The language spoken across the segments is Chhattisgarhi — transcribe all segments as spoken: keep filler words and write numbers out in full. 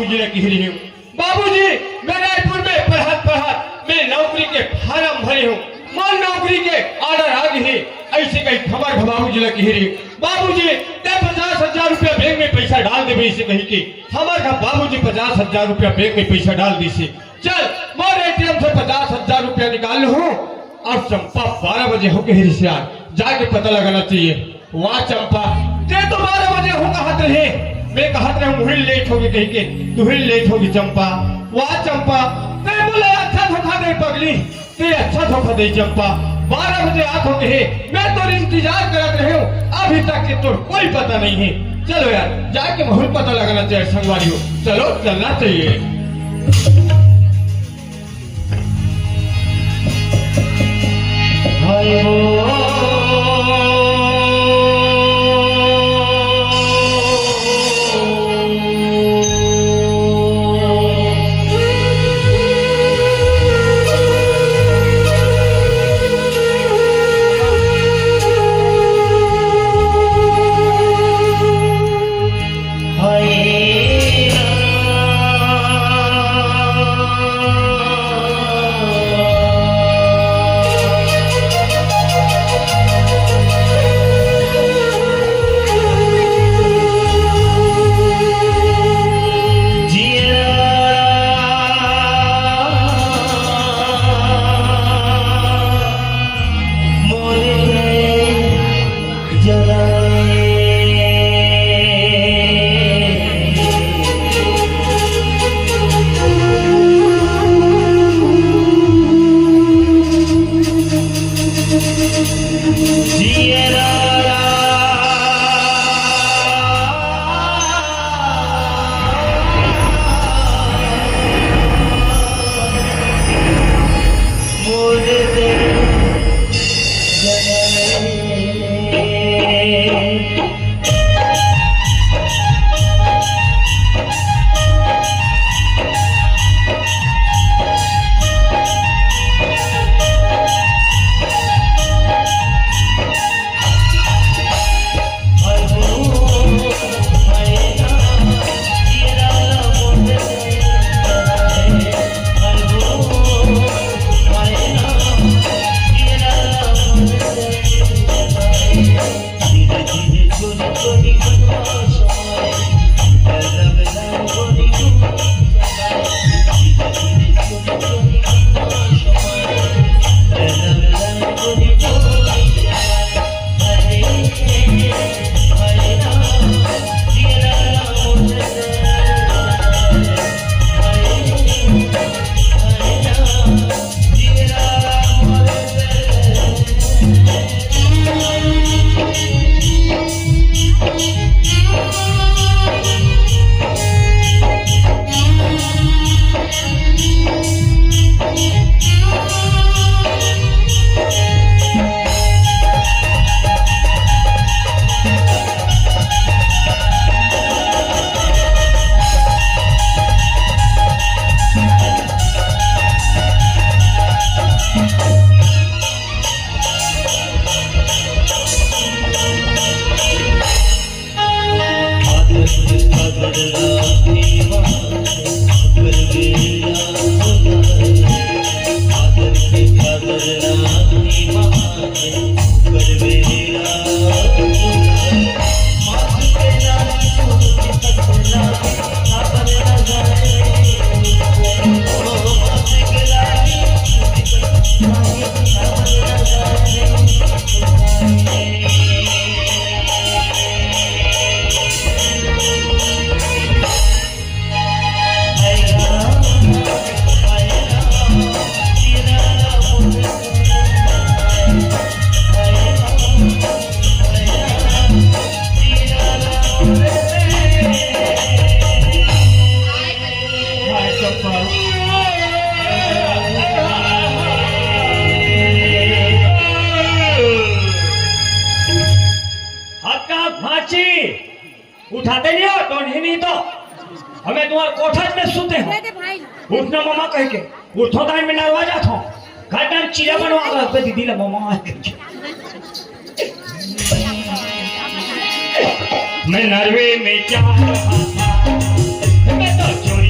बाबूजी ल किहे रहेंव, "बाबूजी, मैं रायपुर में पढ़त पढ़त मैं नौकरी के फारम भरे हंव, मोर नौकरी के order आ गे हे।" अइसे कहिके हमर बाबूजी ल किहे रहेंव, "बाबूजी, तैं पचास हजार रुपया बैंक में पइसा डाल देबे," अइसे कहिके हमर बाबूजी पचास हजार रुपया बैंक में पइसा डाल दिस हे। "चल, मोर ATM से पचास हजार रुपया निकाल लूं।" अउ चंपा बारह बजे होगे हे रिश्तेदार, जाके पता लगाना चाहिए। "वाह चंपा, तैं तो बारह बजे हंव कहत रहे, मैं कहत रहेंव उही लेट होगे कहिके, तुही लेट होगे चंपा। वाह चंपा, तैं मोला अच्छा धोखा दे पगली, तैं अच्छा धोखा दे चंपा। बारह बजे आत होगे हे, मैं तोर इंतजार करत रहेंव, अभी तक के तोर कोई पता नइ हे।" चलो यार, जाके महूं ल पता लगाना चाहिए संगवारी हो, चलो चलना चाहिए। हक्का भांची, उठाते नहीं हो तो नहीं, नहीं तो हमें तुम्हारे कोठा में सोते हो। उठना ममा कह के, उठो दाई में नरवा जात हो। घटन चीरा बनवा कर पे दीदी ला ममा। मैं नरवे में क्या रहा था, मैं तो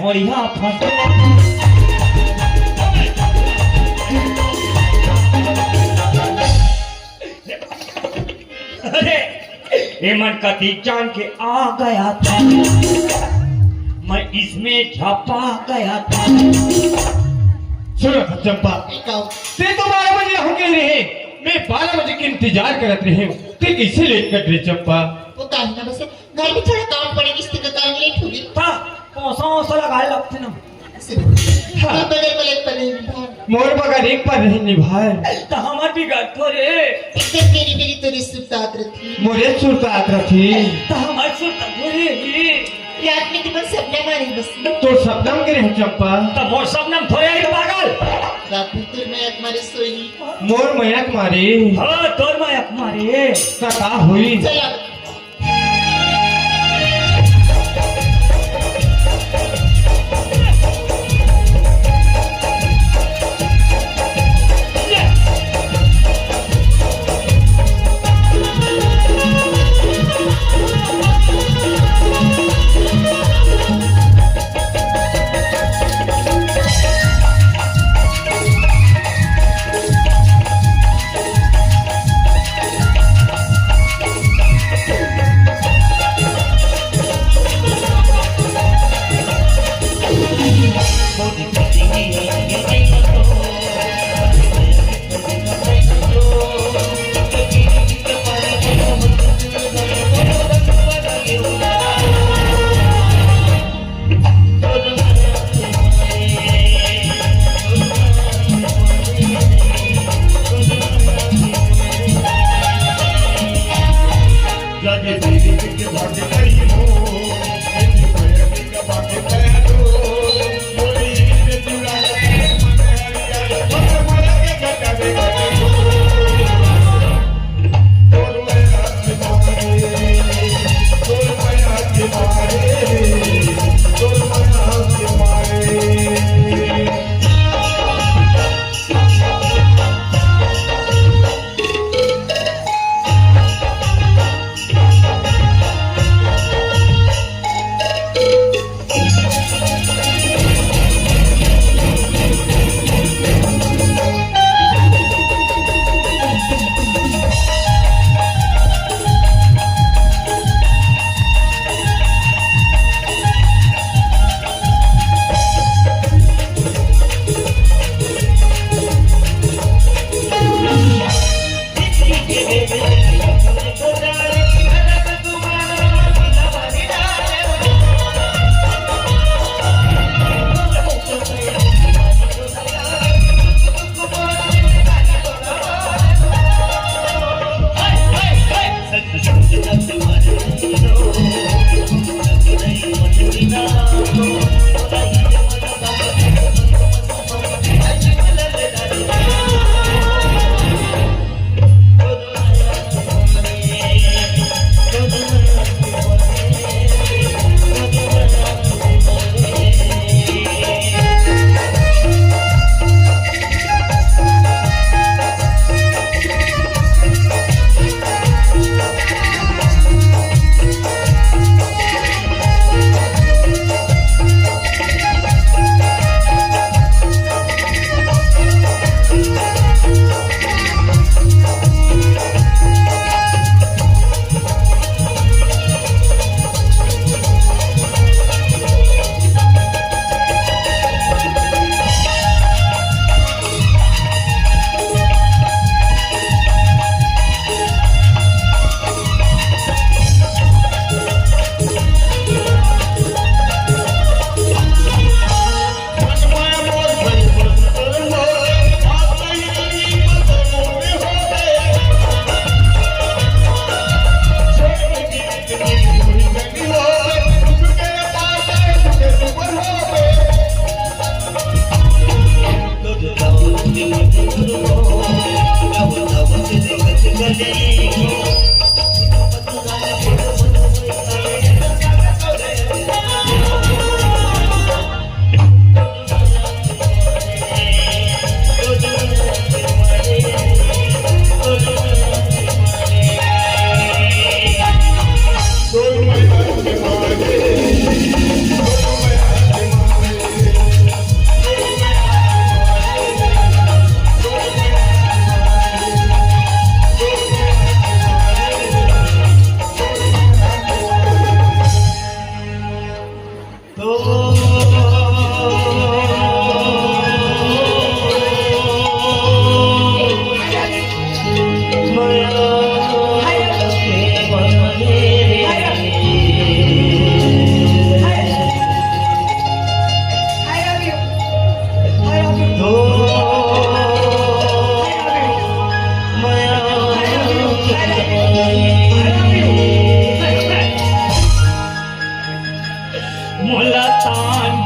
बढ़िया फंस। अरे, ये मन कति जान के आ गया था, मैं इसमें झपा गया था। सुन चंपा, ते तो बारह बजे हूँ कह रहे, मैं बारह बजे के इंतजार करत रहे हूँ, ते कैसे लेट कर रहे चंपा? वो काहे ना बस घर में थोड़ा काम पड़े, इसके कारण लेट हो गई। हाँ, कौन सा कौन सा लगाए लगते ना। हाँ। बगल बगल पर नहीं निभाए। मोर बगल एक पर नहीं निभाए। तो हमार भी गल थोरे। इज्जत मेरी मेरी तेरी सुरतात रखी। मोरे सुरतात रखी। तो हमार सुरतात थोरे ही। रात में तुमन सपना मारे बस। तो सपना में गिरे हो चंपा। तो मोर सपना में थोरे ही पागल। रात में तुर मैं एक मारे सोई। मोर मयक मारे। हाँ, तोर मयक मारे। का का हुई? चला।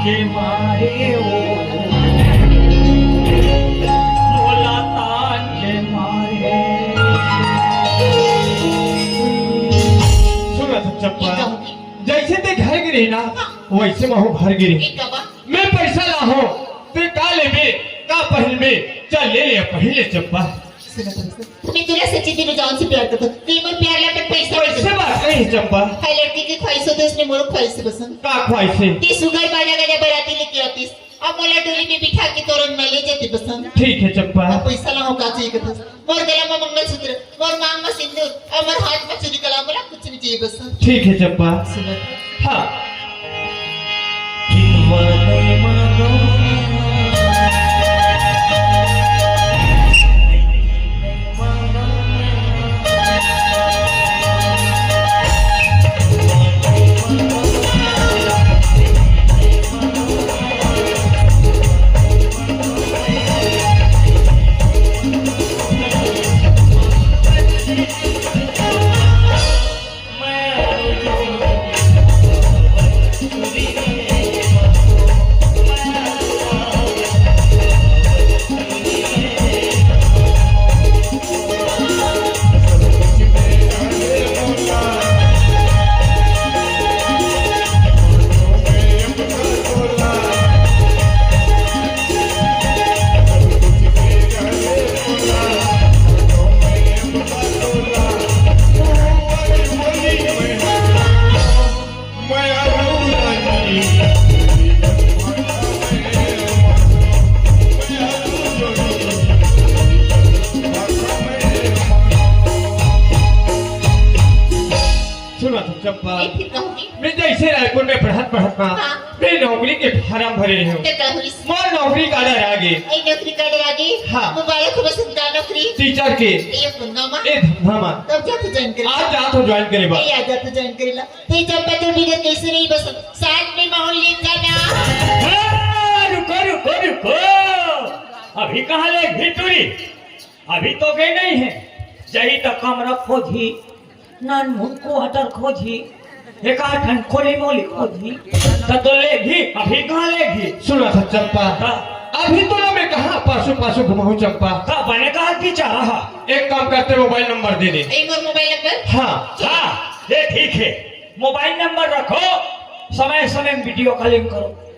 के मारे ओ, मोला तान के मारे। सुन तो चंपा, जैसे ते घर गिरी ना, वैसे महू घर गिरी। मैं पैसा लाहूं, ते का लेबे, का पहिनबे, चल ले ले पहिले चंपा। सुन तो, मैं तोला सच्ची दिल जान से प्यार करता हूँ। ते मोर प्यार ला अपन पैसा में पैसे बात नहीं चंपा। हाय लड़की के ख्वाहिश होते, उसने मोर ख्वाहिश से पसंद। का ख्वाहिश है? ते सुगर बाजा गाजा बराती लेके आतीस, अब मोला डोली में बिठा के तोरन में ले जाते पसंद। ठीक है चंपा। अब पैसा लाहूं का चाहिए कथा। मोर गला में मंगलसूत्र, मोर मांग में सिंदूर, और मोर हाथ में चूड़ी कला, मोला कुछ नहीं चाहिए पसंद। ठीक है चंपा। सुन। हाँ। सुना तो चंपा, ए, फिर कहूँगी। मैं जैसे रायपुर में पढ़त पढ़त ना, हाँ। मैं नौकरी के फार्म भरे रहे हूँ। ते कहूँगी। मोर नौकरी का order आ गए। ए, नौकरी का order आ गए? हाँ। मुबारक हो बसंत का नौकरी। टीचर के। ए, अपन गाँव में? ए, धमधा में। तब जा तो ज्वाइन करे। आज जा तो ज्वाइन करे बा। ए, आज जा तो ज्वाइन करे ला। ते चंपा तो बिगड़ कैसे नहीं बसंत? साथ में माहौल ले जाना। हाँ, रुको, रुको, रुको। अभी कहाँ ले घी टूरी? अभी तो गए नहीं है। जही तो कमरा खोजी, नन मुन क्वार्टर खोजी, एक आठ ठन खोली मोली खोजी, त तो लेगी, अभी कहाँ लेगी? सुना था चंपा, हाँ। अभी तो ना मैं कहाँ पासू पासू घुमाऊं चंपा। का बने कहा कि चाह रहा? एक काम करते, मोबाइल नंबर दे दे। ए, मोर मोबाइल नंबर? हाँ। हाँ, ये ठीक है, मोबाइल नंबर रखो, समय समय में वीडियो कॉलिंग करो।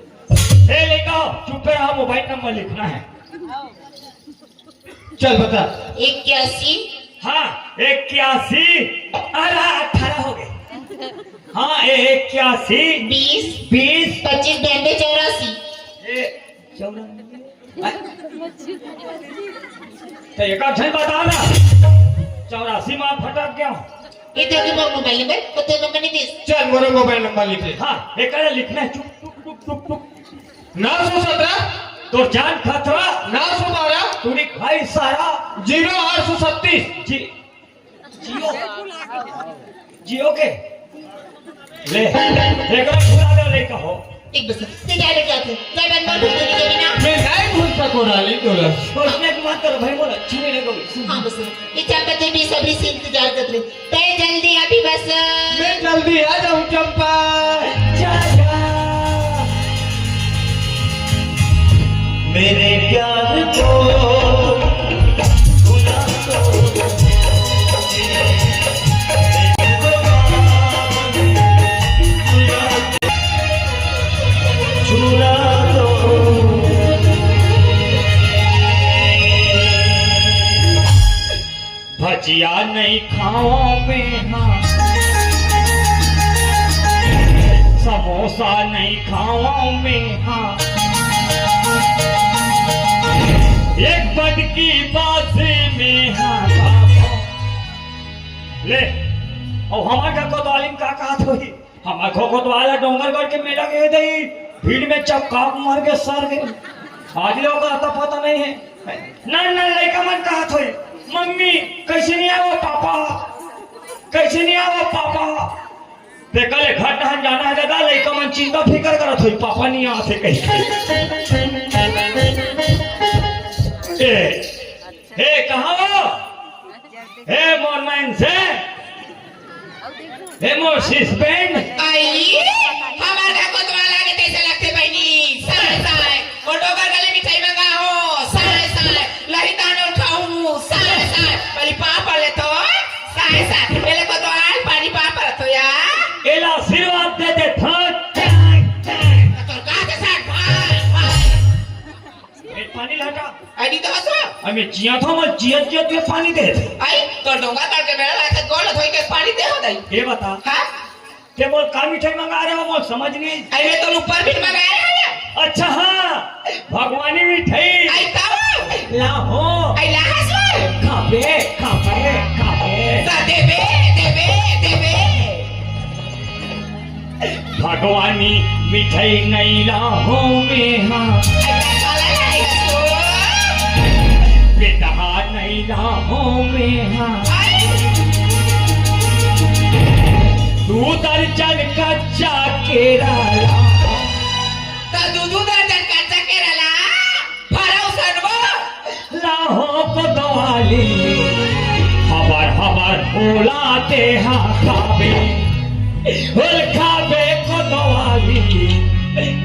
ए, लेकर आओ, चुप रहा, मोबाइल नंबर लिखना है। चल बता। इक्यासी। हाँ, इक्यासी। अरे, अठारह हो गए। हाँ, ए-, इक्यासी। बीस। बीस। पच्चीस, बयानबे, चौरासी। ए, चौरासी। तो एक आध बता ना। चौरासी में फटक गया। ये तो अभी मोर मोबाइल नंबर, तो तेरे नंबर नहीं दिस। चल, मोर मोबाइल नंबर लिख ले। हाँ, एक लिखना है, चुप, चुप, चुप, चुप, चुप। नौ सौ सत्रह। तोर जान खतरा। नौ सौ बारह। तू नहीं भाई सारा। जीरो आठ सौ छत्तीस। जी, जियो। जियो के? ले, एक बार भुला दे, ले कहो। एक बस, ते जाने क्या थे? जब अनमोल भूल गई ना। मैं नहीं भूल सको रानी तोला। और उसने की बात करो भाई, बोला, अच्छी नहीं लगी। हाँ बस, ये चंपा ते भी सभी से इंतजार कर रहे। ते जल्दी अभी बस। मैं जल्दी आ जाऊं चंपा। जा, जा। मेरे प्यार को भुला दो। छुड़ा दो। भजिया नहीं खाओ में हाँ, समोसा नहीं खाओ में हाँ, एक बटकी बासी में हाँ। ले, और हमारे घर को तो आलिम का कहा थोड़ी। हमार खो कोतवाल डोंगरगढ़ के मेला गए दई, भीड़ में चपका के मर गए सर गए। आज लोग का आता पता नहीं है। ना, ना, लइका मन कहा थोई, "मम्मी, कैसे नहीं आवा पापा? कैसे नहीं आवा पापा?" ते कल घर टहन जाना है दादा, लइका मन चिंता फिकर करत होई, "पापा नहीं आते कहीं।" ए, हे, कहाँ हो? हे, मोर मन से। हे मोर शिश बहन। आई, हमार घर कोतवाल आगे तैसे लगते बहनी। जवाब दे दे, भाग, भाग, भाग। तो का के साथ भाग, भाग। ए, पानी लाटा। अरे तो हंसो। अबे जिया था, मैं जियत जियत में पानी दे दे। आई, तो डोंगा तड़ के मेला लाके गोड़ धोई के पानी दे हो दई। ये बता। हाँ? ते मोर का मिठाई मंगा रहे हो, मोर समझ नहीं। अरे तो ऊपर भी मंगा रहे हैं। अच्छा हाँ, भगवानी मिठाई। आई तब। लाहो। आई लाहस। खाबे, खाबे, खाबे। ता देबे, देबे, देबे। भगवानी मिठाई नहीं लाहो में हाँ। आई तब चला लाहस। बेटा नहीं लाहो में हाँ। आई। दू दर्जन कच्चा केरा ला। त दू दू दर्जन कच्चा केरा ला, भरौ सनबो। लाहो कोतवाली, हबर हबर ओला तेहा खाबे। ओल खाबे कोतवाली,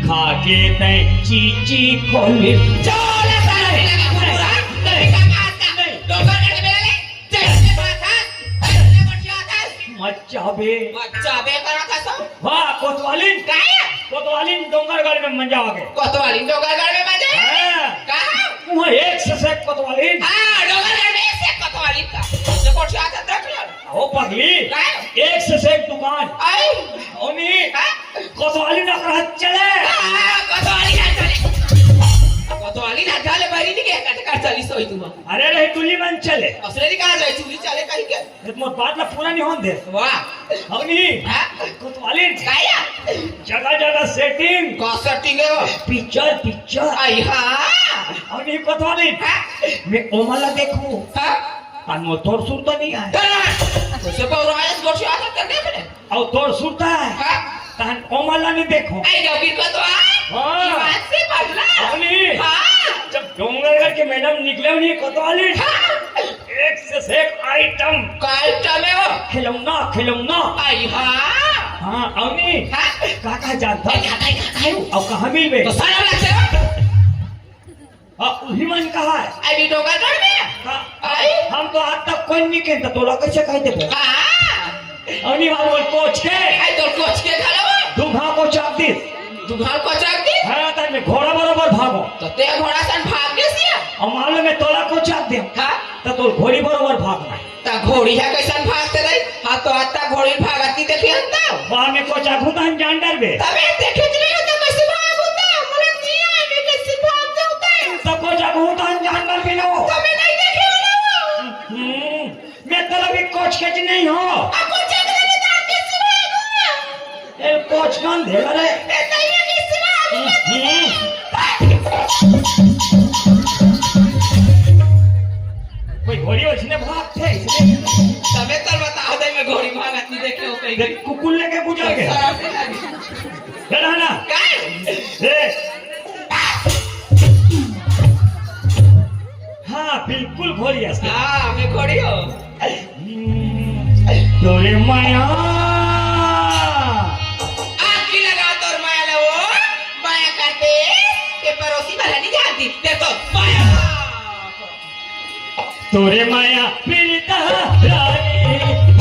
खाके तै चीची खोली। चोला सारा मिला का कुकुरा, नहीं, नहीं, नहीं। डोंगरगढ़ के मेला ले। जैसे बात है, जैसे बटिया था। मजा बे। मजा बे करा था सब। वाह, कोतवालिन। काय? कोतवालिन डोंगरगढ़ में मजा आ गए। कोतवालिन डोंगरगढ़ में मजा? हाँ। कहाँ? वहाँ एक से एक कोतवालिन। हाँ, डोंगरगढ़ में एक से एक कोतवालिन का। तो बटिया था, देख लो। ओ पगली। काय? एक से एक दुकान। आई। ओनी। हाँ? कोतवालिन अकरहा चले। हाँ, कोतवालिन चले। कोतवालिन चले, बरी नहीं के कट कर चली सोई तू। अरे रे, टुली मन चले। असरे नहीं कहा जाए, टुली चले कहीं के। ये तो मोर बात ला पूरा नहीं होन दे। वाह। अवनी। हाँ? कोतवालिन। काया? जगह जगह setting। का setting है वो? Picture, picture। आई हाँ। अवनी कोतवालिन। हाँ? मैं ओमन ला देखूं। हाँ? अन मोर तोर सुरता नहीं आए। हाँ। उसे पर आयस गोशी आता कर देख ले। अउ तोर सुरता है। हाँ। तहन ओमन ला नहीं देखो। आई जब भी कोतवाल, हाँ। बात से बदला। अवनी। हाँ। जब डोंगरगढ़ के मैडम निकले नहीं कोतवालिन। हाँ। एक से एक item। का item है वो? खिलौना, खिलौना। आई हाँ। हाँ, अवनी। हाँ। का का जानता? ए, का का, का का है वो? अउ कहाँ मिलबे? तो सारा लगते हो। हाँ, उही मन कहा है। अभी डोंगरगढ़ में? हाँ। आई? हम तो आज तक कोई नहीं कहता, तोला कैसे कह देबो? हाँ। अवनी बाबू कोच के। आई तो कोच के घलो। दू घाव कोचाक दिस। दू घाव कोचाक दिस? हाँ, तब मैं घोड़ा बरोबर भागो। तो ते घोड़ा सन भाग दिस या? अउ मान लो मैं तोला कोचाक दे। हाँ। तो तोर घोड़ी बरोबर भागना। त घोड़ी ह कइसन भागथे दाई? हम तो अत्ता घोड़ी भागत नहीं देखे हन त। वाह, मैं कोचाहूँ त हम जान डरबे। तबे देखे च नहीं होता, कइसे भागहूँ त? मोला जिया में कइसे भाग जाहूँ त? त कोचाहूँ त हम जान डरबे ना हो। त मैं नहीं देखे हो ना। हम्म, मैं तोला भी कोच के च नहीं हो। अब कोच के नहीं त कइसे भागहूँ? ए, कोच कौन दे रे? ए, नहीं, ये किसने मारा? हम्म। कोई घोड़ी वइसने भागथे, इसने तबे तो बताओ दे, मैं घोड़ी भागत नहीं देखे हो कहीं। देख, कुकुर लेके गुजर गया। शराब से लगी। है ना, ना? काय? ए। हाँ, बिल्कुल घोड़ी है। हाँ, मैं घोड़ी हूँ। तोरे माया। आग की लगा तोर माया ला वो, माया करते, ये पड़ोसी वाला नहीं जानती, देखो, माया। तोरे माया पीड़िता रानी।